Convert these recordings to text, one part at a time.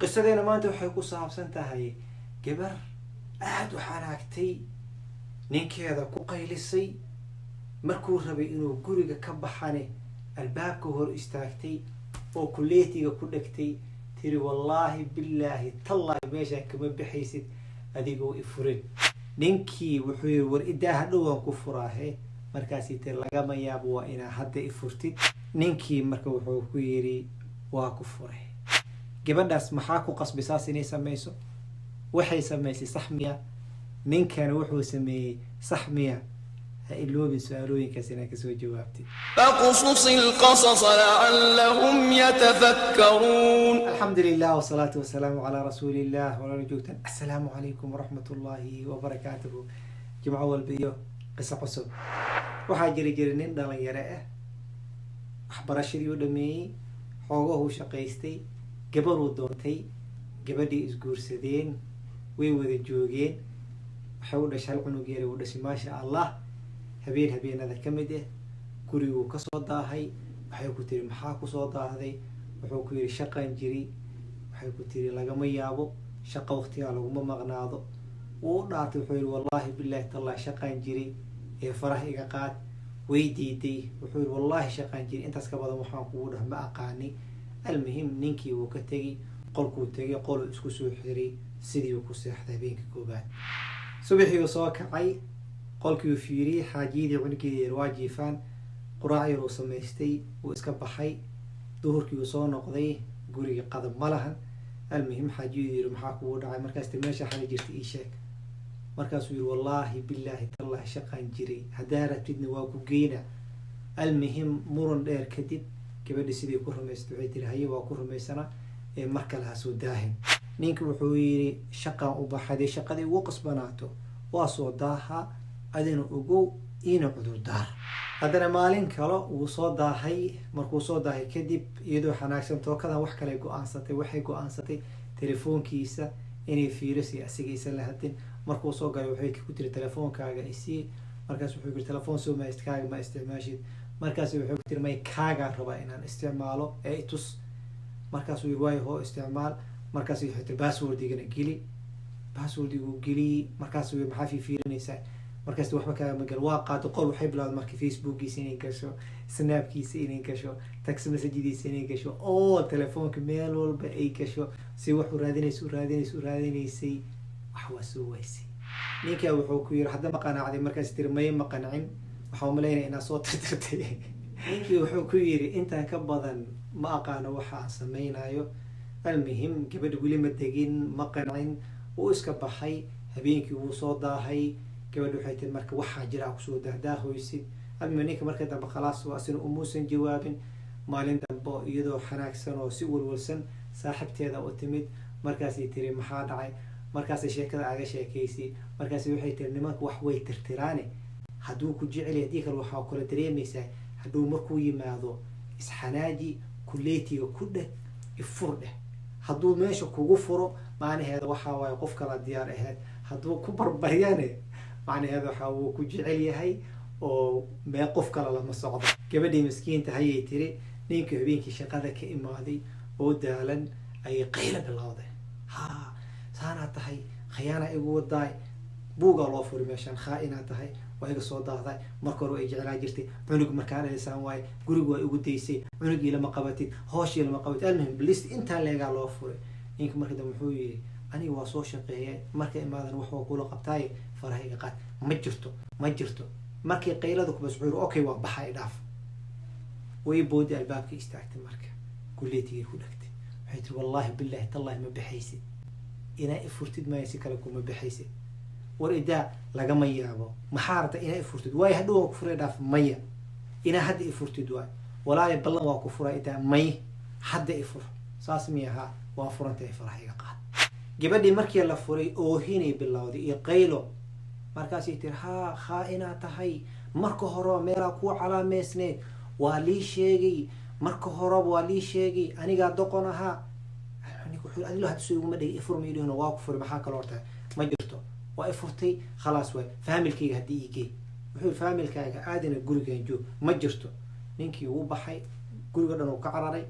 Qisadeena maanta waxay ku saabsan tahay gabar aada u xanaagtay, ninkeeda ku qaylisay, markuu rabay inuu guriga ka baxane albaabka hor istaagtay oo kuleetiga ku dhegtay, tiri: "Wallaahi, billaahi, tallaahi, meeshaa kama baxaysid adigoo i furin." Ninkii wuxuu yiri: "War idaa, hadhow waan ku furaahe." Markaasii tiri: "Lagama yaabo, waa inaa hadda i furtid." Ninkii marka wuxuu ku yidhi: "Waa ku furay." Gabadhaas maxaa ku qasbay saas inay samayso? Waxay samaysay sax miya? Ninkana wuxuu sameeyey sax miya? Ha iloobin su-aalooyinkaas inaad kasoo jawaabtid. فاقصص القصص لعلهم يتفكرون. Alxamdu lilah wasalaatu wasalaamu calaa rasuuli illah. Walaala joogtaan, assalaamu calaykum waraxmat ullaahi wabarakaatuhu. Jimco walba iyo qiso cusub. Waxaa jiri nin dhalinyaro ah, waxbarashadii u dhameeyey, xoogahuu shaqaystay, gabaruu doontay, gabadhii isguursadeen, way wada joogeen, waxay u dhashay hal cunug yar u dhashay, maasha Allah. Habeen habeenada ka mid ah guriguu kasoo daahay. Waxay ku tiri: "Maxaa kusoo daahday?" Wuxuu ku yidhi: "Shaqaan jiri." Waxay ku tiri: "Lagama yaabo, shaqa waqtigaa laguma maqnaado." Wuu u dhaartay, wuxuu yihi: "Wallaahi, billahi, tallahi, shaqaan jiri ee faraha iga qaad." Way diiday. Wuxuu yihi: "Wallaahi, shaqaan jiri, intaas ka badan waxaan kugu dhah ma aqaani." Almuhim, ninkii wuu ka tegey, qolkuu tegay, qoluu isku soo xiray, sidii uu ku seexday. Habeenka koobaad subaxii uu soo kacay, qolkii uu fiiriyey, xaajiyadii cunugeedii yar waa jiifaan. Quraac yar uu samaystay, wuu iska baxay. Duhurkii uu soo noqday, guriga qadab ma lahan. Almuhim, xaajiyadu yiri: "Maxaa kugu dhacay?" Markaas ti: "Meesha xali jirta ii sheeg." Markaasuu yiri: "Wallaahi, billaahi, tallahi, shaqaan jiray, haddaa rabtidna waa ku geyna." Almuhim, muran dheer kadib gabadhi sidii ku rumaystay. Waxay tiri: "Haye, waa ku rumaysanaa ee mar kale ha soo daahin." Ninki wuxuu yidhi: "Shaqaan u baxaday, shaqadii ugu qasbanaato waa soo daaha, adina ogow iina cudurdaar." Haddana maalin kale wuu soo daahay. Markuu soo daahay kadib, iyadoo xanaagsan, tookadan wax kale go-aansatay. Waxay go-aansatay telefoonkiisa inay fiirisi, asiga isan la hadin. Markuu soo galay waxay ku tiri: "Telefoonkaaga isii." Markaas wuxuu yiri: "Telefoon soo mahayst, kaaga ma isticmaashid?" Markaas wuxuu ku tiri: "May, kaagaa rabaa inaan isticmaalo ee itus." Markaasuu yiri: "Waayo, hoo, isticmaal." Markaas wuxuu tiri: "Passwordigana geli." Passwordiguu geliyey. Markaasuu yiri: "Maxaa fiirinaysaa?" Markaas: "Waxba kaagama gal." Waa qaado qol. Waxay bilowday marka Facebookiisa inay gasho, Snapkiisa inay gasho, text messagediisa inay gasho, oo telefoonka meel walba ay gasho, si wax u raadinaysa, u raadinaysa, u raadinaysay. Wax waa soo waysay. Ninkaa wuxuu ku yiri: "Hadda ma qanacday?" Markaas tiri: "Maya, ma qancin, waxaa umalaynaya inaad soo tirtirtay." Ninkii wuxuu ku yiri: "Intaan ka badan ma aqaano waxa aan samaynayo." Almuhim, gabadha weli ma degin, ma qancin, wuu iska baxay. Habeenkii wuu soo daahay. Gabadha waxay tiri: "Marka waxaa jira a kusoo dahdaahoysid." Almuhim, ninka marka dambe khalaas waa asina umuusan jawaabin. Maalin dambe iyadoo xanaagsan oo si walwalsan saaxibteeda u timid. Markaasay tiri: "Maxaa dhacay?" Markaasay sheekada aga sheekaysay. Markaasi waxay tiri: "Nimanka wax way tirtiraane, hadduu ku jecel, haddii kale waxaa kula dareemaysaa hadduu markuu yimaado isxanaaji, kuleetiga ku dheh, ifur dheh. Hadduu meesha kugu furo, macnaheeda waxaa waaye qof kala diyaar ahayd. Hadduu ku barbaryane, macnaheeda waxaa wuu ku jecel yahay oo mee qof kale lama socdo." Gabadhii miskiinta hayay tiri. Ninkii habeenkii shaqada ka imaaday oo daalan ayay qaylo bilowday: "Ha, saanaa tahay, khayaana igu wadaay, buugaa loo furi meeshaan, khaa-inaa tahay, waa iga soo daahday. Marka hore way jeclaa jirtay, cunug markaan dhalisaan waaye, gurigu waa igu daysay, cunugii lama qabatid, hooshii lama qabatid." Almuhim, list intaa leegaa loo furay. Ninka marka dambe wuxuu yidhi: "Aniga waa soo shaqeeyay, marka imaadan wax waa kula qabtaaye, faraha iga qaad." "Ma jirto, ma jirto." Markii qaylada kubas, wuxuu yidhi: "Okay, waa baxa, i dhaaf." Way boodi, albaabka istaagtay, marka kuleetigay ku dhagtay. Waxay tiri: "Wallahi, billahi, tallahi, ma baxaysid inaa ifurtid maayo, si kale kuma baxaysid. War idaa, lagama yaabo. Maxaa rabta? Inaa ifurtid waayo, hadhow waan ku furay, dhaaf." "Maya, inaa hadda ifurtid waayo." "Walaahi, ballan waa ku furay, idaa." "May, hadda ifur." "Saas miya? Haa, waa furantahay, faraha iga qaad." Gabadhii markii la furay oohinay bilowday iyo qaylo. Markaasay tiri: "Haa, khaa inaa tahay, marka hore meelaa kuu calaameysneed, waa lii sheegay, marka horeba waa lii sheegay, anigaa doqon ahaa." "Adilo hadda soo iguma dhigi, ifur maydhihino, waa ku furay, maxaa kaloo hortahay?" "Ma jirto, waa ifurtay, khalaas waay, faamilkayga haddii igey." Wuxuu: "Faamilkaaga aadina, gurigan joog." "Ma jirto." Ninkii wuu baxay, guriga dhan uu ka cararay.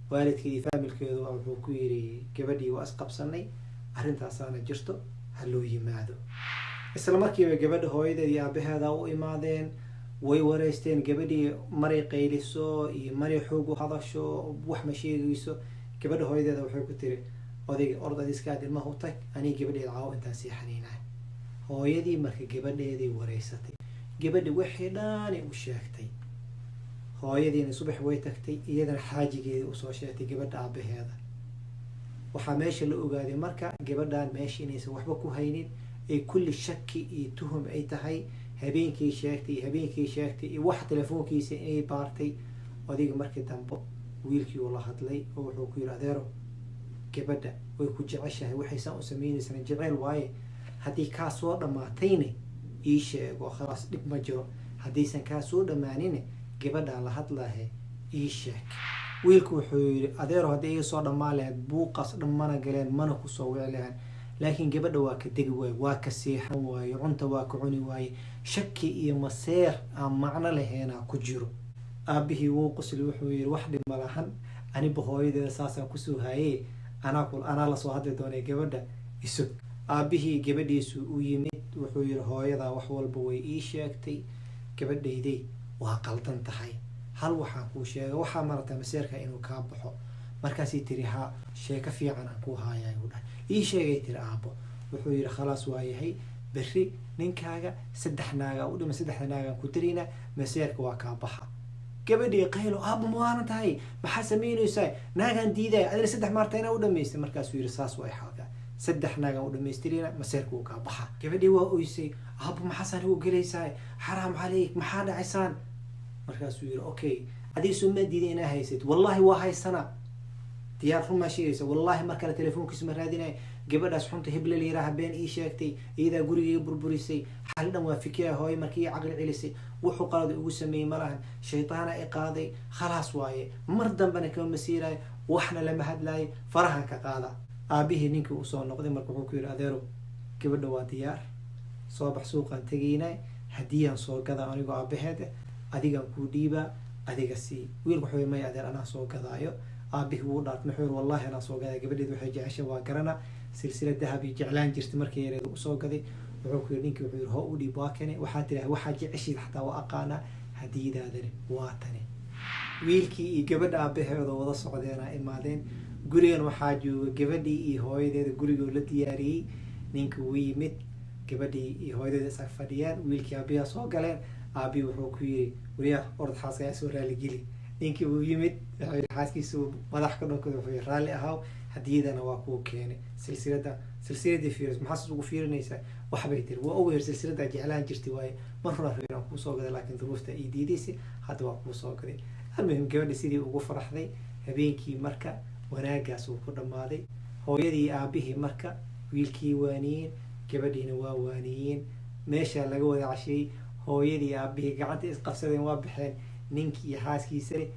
Waalidkeedii, faamilkeedu wuxuu ku yidhi, gabadhii waa isqabsanay, arrintaasaana jirto, ha loo yimaado. Isla markiiba gabadha hooyadeed iyo aabaheeda u imaadeen, way wareysteen gabadhii. Maray qayliso iyo maray xoog u hadasho, wax ma sheegayso. Gabadha hooyadeeda waxay ku tiri odayga, "Ord adiska aad ilmaha u tag, aniga gabadheeda caawo intaan seexanaynaa." Hooyadii marka gabadheeday wareysatay, gabadhi wixii dhaani u sheegtay. Hooyadiina subax way tagtay, iyadana xaajigeedii usoo sheegtay gabadha aabaheeda. Waxaa meesha la ogaaday marka gabadhan meesha inaysan waxba ku haynin, ay kulli shaki iyo tuhum ay tahay. Habeenkii sheegtay iyo habeenkii sheegtay iyo wax telefoonkiisa inay baartay. Odayga markii dambe wiilkii uu la hadlay oo wuxuu ku yidhi, "Adeero, gabadha way ku jeceshahay, waxaysan u sameynaysana jeceyl waaye. Haddii kaa soo dhammaatayne ii sheego, khalaas, dhib ma jiro. Haddaysan kaa soo dhammaanine, gabadhaan la hadlahe ii sheeg." Wiilku wuxuu yidhi, "Adeero, haddii iga soo dhammaan lahayd, buuqaas dhan mana galeen, mana kusoo wici lahayn. Laakiin gabadha waa ka degi waaye, waa ka seexan waaye, cunta waa ka cuni waaye, shaki iyo maseer aan macno laheynaa ku jiro." Aabihii wuu qosli, wuxuu yidhi, "Wax dhib ma lahan, aniba hooyadeeda saasaan kusoo haayee, anaa lasoo hadli doonay, gabadha isug." Aabihii gabadhiisu u yimid, wuxuu yidhi, "Hooyadaa wax walba way ii sheegtay. Gabadhaydey, waa qaldan tahay. Hal waxaan kuu sheegay, waxaa marataa maseerka inuu kaa baxo." Markaasay tiri, "Ha, sheeko fiican aan kuu haayaa," uu dhahay. "Ii sheegay," tiri, "aabbo." Wuxuu yidhi, "Khalaas, waa yahay, berri ninkaaga saddex naagaa u dhima, saddexda naagaan ku daraynaa, maseerka waa kaa baxa." Gabadhii qaylo, "Aabba, ma waalan tahay? Maxaa samaynaysaa? Naagaan diidaya, adina saddex maarta inaa u dhamaystay." Markaasuu yidhi, "Saas way xaalka, saddex naagaan u dhamaystirayna, maseerka wuu kaa baxa." Gabadhii waa oysay, "Aabba, maxaasaan igu gelaysaa? Xaraam calayk, maxaa dhacaysaan?" Markaasuu yidhi, "Okay, adiga soo ma diiday inaa haysid? Wallahi waa haysana diyaar, rumaa sheegaysa. Wallahi mar kale telefoonkiisa ma raadinaya. Gabadhaas xunta hebla la yiraha been ii sheegtay, iyadaa gurigayga burburisay. Xal dhan waa fikira, hooyo markii ii caqli celisay, wuxuu qalad ugu sameeyey malahan, shaytaana i qaaday. Khalaas waaye, mar dambena kama masiiraayo, waxna lama hadlaayo, farahan ka qaada." Aabihii ninkii usoo noqday marka wuxuu ku yidhi, "Adeerow, gabadha waa diyaar, soo bax, suuqaan tegaynaa, hadiyaan soo gada anigoo aabaheed, adigaan kuu dhiibaa, adiga sii." Wiilku wuxuu yidhi, "Maya adeer, anaa soo gadaayo." Aabihii wuu dhaartay, muxuu yidhi, "Wallahi anaa soo gadaya, gabadheed waxay jeceshay waa garana." Silsilad dahab iyo jeclaan jirtay markii yareed usoo gaday. Wuxuu ku yidhi ninkii, wuxuu yidhi, "Hoo, u dhiib, waa kane. Waxaa tiraha waxaa jeceshiid xataa waa aqaanaa, hadiyadaadani waa tani." Wiilkii iyo gabadha aabaheeda wada socdeena imaadeen gurigan. Waxaa jooga gabadhii iyo hooyadeeda, gurigoo la diyaariyey. Ninka wuu yimid, gabadhii iyo hooyadeeda isag fadhiyaan, wiilkii aabiyaa soo galeen. Aabii wuxuu ku yidhi, "Wariyaa, orod, xaaska soo raaligeli." Ninkii wuu yimid, wuxuu yidhi, xaaskiisu madax ka dhankooda, wuxuu yidhi, "Raalli ahaaw, hadiyadana waa kuu keenay, silsilada." Silsiladii fiiris, "Maxaas ugu fiirinaysaa?" Waxbay tiri, "Waa ogaher, silsiladaa jeclaan jirtay waaye. Mar horaa rabay inaan kuu soo gaday, laakiin duruufta ii diidaysay. Hadda waa kuu soo gaday." Almuhim, gabadhi sidii ugu faraxday. Habeenkii marka wanaagaas uu ku dhammaaday. Hooyadii, aabihii marka wiilkii waaniyeen, gabadhiina waa waaniyeen. Meeshaa laga wada casheeyey. Hooyadii, aabihii gacanta isqabsadeen, waa baxeen. Ninkii iyo xaaskiisane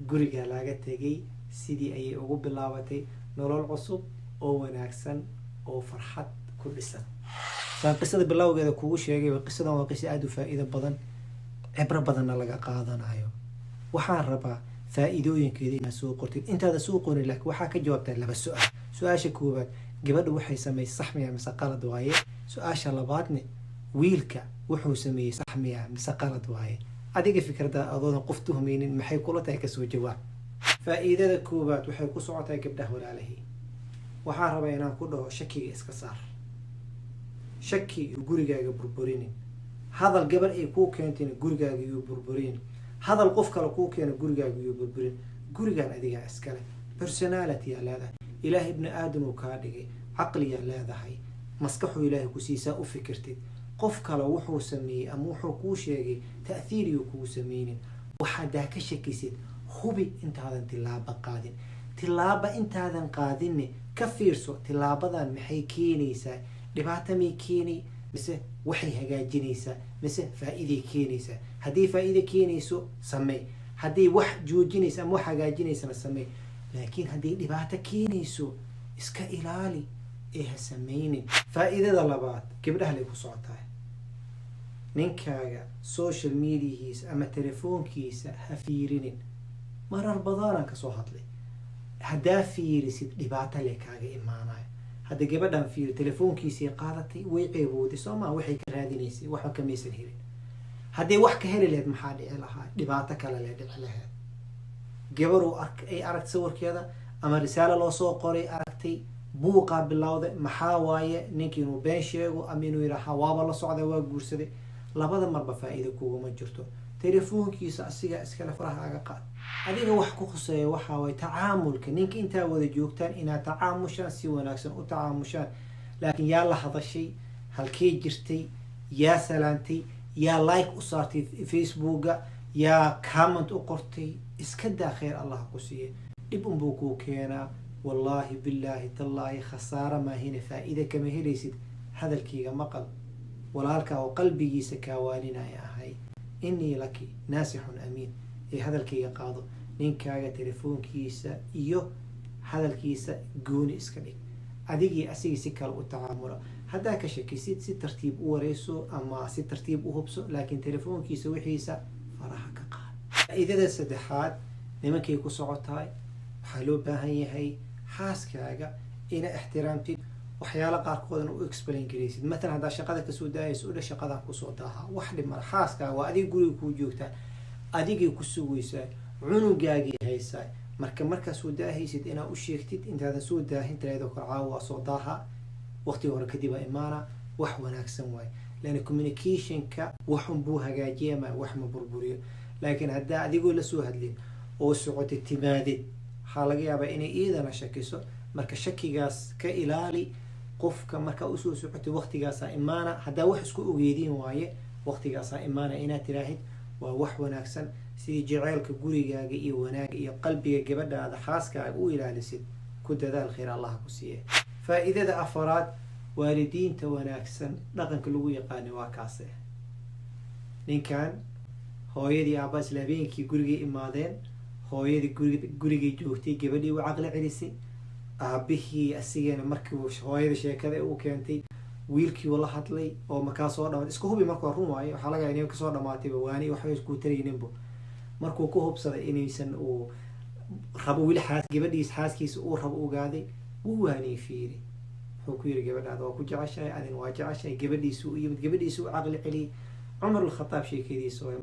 guriga laga tegay. Sidii ayay ugu bilaabatay nolol cusub oo wanaagsan oo farxad ku dhisan. Saan qisada bilowgeeda kugu sheegay, qisadan waa qiso aada u faa-iido badan, cibro badanna laga qaadanayo. Waxaan rabaa faa-iidooyinkeeda inaad soo qortid. Intaada soo qorin laakiin, waxaa ka jawaabtaa laba su-aal. Su-aasha koowaad, gabadha waxay sameysay sax miya mise qalad waaye? Su-aasha labaadne, wiilka wuxuu sameeyey sax miya mise qalad waaye? Adiga fikradda, adoodan qof tuhmaynin, maxay kula tahay? Kasoo jawaab. Faa-iidada koowaad waxay ku socotaa gabdhaha walaalahii. Waxaan rabaa inaan ku dhaho, shakiga iska saar, shaki iyo gurigaaga burburinin. Hadal gabar ay kuu keentayna gurigaaga yuu burburin, hadal qof kale kuu keena gurigaaga yuu burburin. Gurigan adigaa iskale, personality yaa leedahay, Ilaahay ibni aadan uu kaa dhigay, caqliyaa leedahay, maskaxuu Ilaahay ku siisaa u fikirtid. Qof kale wuxuu sameeyey ama wuxuu kuu sheegay ta'thiiriyuu kugu sameynin. Waxaadaa ka shakisid, hubi intaadan tilaaba qaadin. Tilaaba intaadan qaadinne, ka fiirso, tilaabadan maxay keenaysaa? Dhibaato may keenay mise waxay hagaajinaysaa mise faa-iiday keenaysaa? Haddii faa-iida keenayso, samey. Haddii wax joojinaysa ama wax hagaajinaysana, samey. Laakiin haddii dhibaato keenayso, iska ilaali ee ha sameynin. Faa-iidada labaad gabdhaha lay ku socotahay. Ninkaaga social mediahiisa ama telefoonkiisa ha fiirinin. Marar badanaan kasoo hadlay. Haddaa fiirisid, dhibaato le kaaga imaanayo. Hadda gabadhan fiiri, telefoonkiisii qaadatay, way ceebowday, soo maa? Waxay ka raadinaysay waxba kamaysan helin. Hadday wax ka heli lahayd, maxaa dhici lahaa? Dhibaato kale le dhici lahayd. Gabaruu ay aragtay sawirkeeda ama risaalo loo soo qoray aragtay, buuqaa bilowday. Maxaa waaye? Ninkii inuu been sheego ama inuu yidhaaha waaba la socda, waa guursaday. Labada marba faa-iida kuguma jirto. Telefoonkiisa asiga iskale, faraha aga qaad. Adiga wax ku khuseeya waxaa waye tacaamulka ninka intaa wada joogtaan, inaad tacaamushaan, si wanaagsan u tacaamushaan. Laakiin yaa la hadashay, halkee jirtay, yaa salaantay, yaa like u saartay Facebooka, yaa comment u qortay, iska daa. Khayr Allah ku siiya, dhib unbuu kuu keenaa. Wallaahi, billaahi, tallaahi, khasaara maahine faa-iida kama helaysid. Hadalkiiga maqal, walaalkaa oo qalbigiisa kaawaaninaya ahay. إني لك ناصح أمين. Ee hadalkayga qaado, ninkaaga telefoonkiisa iyo hadalkiisa gooni iska dhig. Adigii asigii si kale u tacaamula. Haddaa ka shakisid, si tartiib u wareyso ama si tartiib u hubso, laakiin telefoonkiisa wixiisa faraha ka qaad. Faa-iidada saddexaad nimankay ku socotahay: waxaa loo baahan yahay xaaskaaga ina ixtiraamtid, waxyaalo qaarkoodana u explain garaysid. Matalan, haddaa shaqada kasoo daayayso, udha shaqadan kusoo daaha, wax dhib mala. Xaaskaaga waa adiga, guriga kuu joogtaa, adigay ku sugaysaa, cunugaagii haysaa. Marka markaa soo daahaysid, inaa u sheegtid intaadan soo daahin, tiraado kor caawa waa soo daaha, waqtiga hore kadib aa imaana, wax wanaagsan waaye. Lana communicationka waxun buu hagaajiya, ma wax ma burburiyo. Laakiin haddaa adigoo lasoo hadlin oo socotay timaadid, waxaa laga yaabaa inay iidana shakiso. Marka shakigaas ka ilaali qofka. Markaa usoo socotay, waqtigaasaa imaana, haddaa wax isku ogeediin waaye, waqtigaasaa imaana inaad tiraahid waa wax wanaagsan. Sidii jaceylka gurigaaga iyo wanaaga iyo qalbiga gabadhaada xaaskaaga u ilaalisid ku dadaal. Khayr Allah ku siiye. Faa-iidada afaraad: waalidiinta wanaagsan dhaqanka lagu yaqaani waa kaase. Ninkan hooyadii aabba isla habeenkii gurigay imaadeen. Hooyadii gurigay joogtay, gabadhii u caqli celisay. Aabihii asigana markii hooyada sheekada u keentay, wiilkii la hadlay oo makaa soo dhamaatay, iska hubi markuu run waayo. Waxaa laga yaaba inay kasoo dhamaatayba waani waxba iskuu tarayninbo. Markuu ku hubsaday inaysan uu rabo weli xaas gabadhiis xaaskiisa uu rabo, ogaaday, wuu waaniyey. Fiiri wuxuu ku yiri: "Gabadhaada waa ku jeceshahay, adin waa jeceshahay." Gabadhiisu u yimid, gabadhiisa u caqli celiyey. Cumar Alkhataab sheekadiisa waay.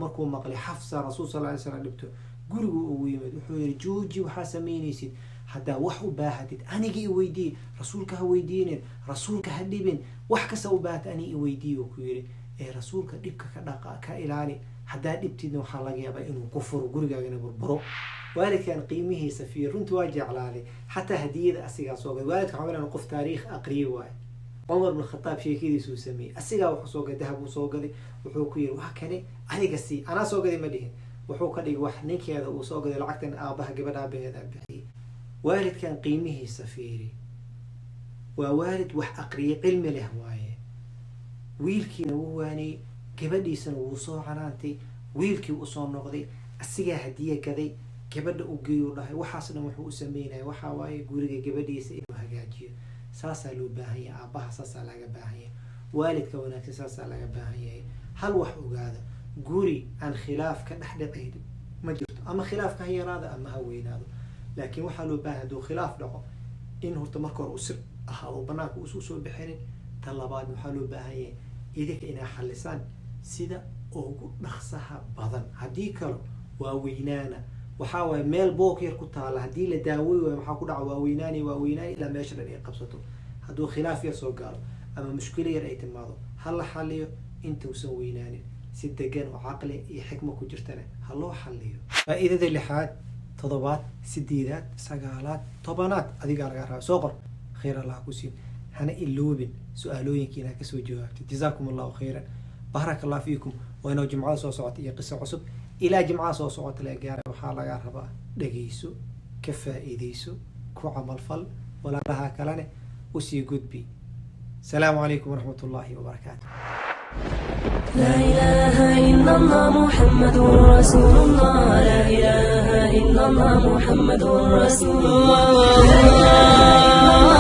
Markuu maqlay Xafsa Rasuul sal ly slam dhibto, gurigu ugu yimid, wuxuu yihi: "Jooji waxaa samaynaysid. Haddaa wax u baahatid, aniga i weydiiye, Rasuulka ha weydiinin, Rasuulka ha dhibin. Wax kasta u baahatid, aniga i weydiiye," uu ku yiri, "ee Rasuulka dhibka ka dhaqa, ka ilaali. Haddaa dhibtidna, waxaa laga yaabaa inuu ku furo, gurigaagana burburo." Waalidkan qiimihiisa fiir, runtii waa jeclaaday. Xataa hadiyada asigaa soo gaday. Waalidka waxaa weeyaan qof taariikh aqriye waaye. Cumar bin Khataab sheekadiisuu sameeyey. Asigaa wuxuu soo gaday, dahab uu soo gaday. Wuxuu ku yiri: "Waa kane, aniga sii." Anaa soo gaday ma dhihin, wuxuu ka dhigay wax ninkeeda uu soo gaday. Lacagtan aabaha gabadha aabaheeda bixiyey. Waalidkan qiimihiisa fiiri, waa waalid wax aqriyay, cilmi leh waaye. Wiilkiina wuu waaniyey, gabadhiisana wuu soo canaantay. Wiilkii usoo noqday, asigaa hadiye gaday, gabadha u geeyuu dhahay. Waxaas dhan wuxuu u sameynaya waxaa waaye guriga gabadhiisa inuu hagaajiyo. Saasaa loo baahan yahay. Aabbaha saasaa laga baahan yahay, waalidka wanaagsan saasaa laga baahan yahay. Hal wax ogaada: guri aan khilaaf ka dhex dhacaynin ma jirto, ama khilaafka ha yaraado ama ha weynaado. Laakiin waxaa loo baahan, hadduu khilaaf dhaco, in horta marka hore u sir ahaado, banaanka uusu soo bixinin. Tan labaad, waxaa loo baahan yahay idinka inaa xalisaan sida ugu dhaqsaha badan. Haddii kale waa weynaana. Waxaa waaye meel boog yar ku taala, haddii la daawey waayo, maxaa ku dhaca? Waa weynaani, waa weynaani ilaa meesha dhan ay qabsato. Hadduu khilaaf yar soo gaaro ama mushkilo yar ay timaado, ha la xaliyo intuusan weynaanin. Si degan oo caqli iyo xikmo ku jirtana ha loo xaliyo. Faa'iidada lixaad, toddobaad, sideedaad, sagaalaad, 10aad adigaa lagaa rabaa. Soo qor. Khayr Allah ku siin. Hana iloobin su-aalooyinkiina kasoo jawaabtay. جزاكم الله خيرا، بارك الله فيكم. Waa inoo jimcada soo socota iyo qiso cusub. Ilaa jimcada soo socota laga gaaray, waxaa lagaa rabaa dhegayso, ka faa'iidayso, ku camalfal, walaalaha kalene usii gudbi. السلام عليكم ورحمة الله وبركاته. لا إله إلا الله محمد رسول الله. لا إله إلا الله محمد رسول الله. لا إله إلا الله.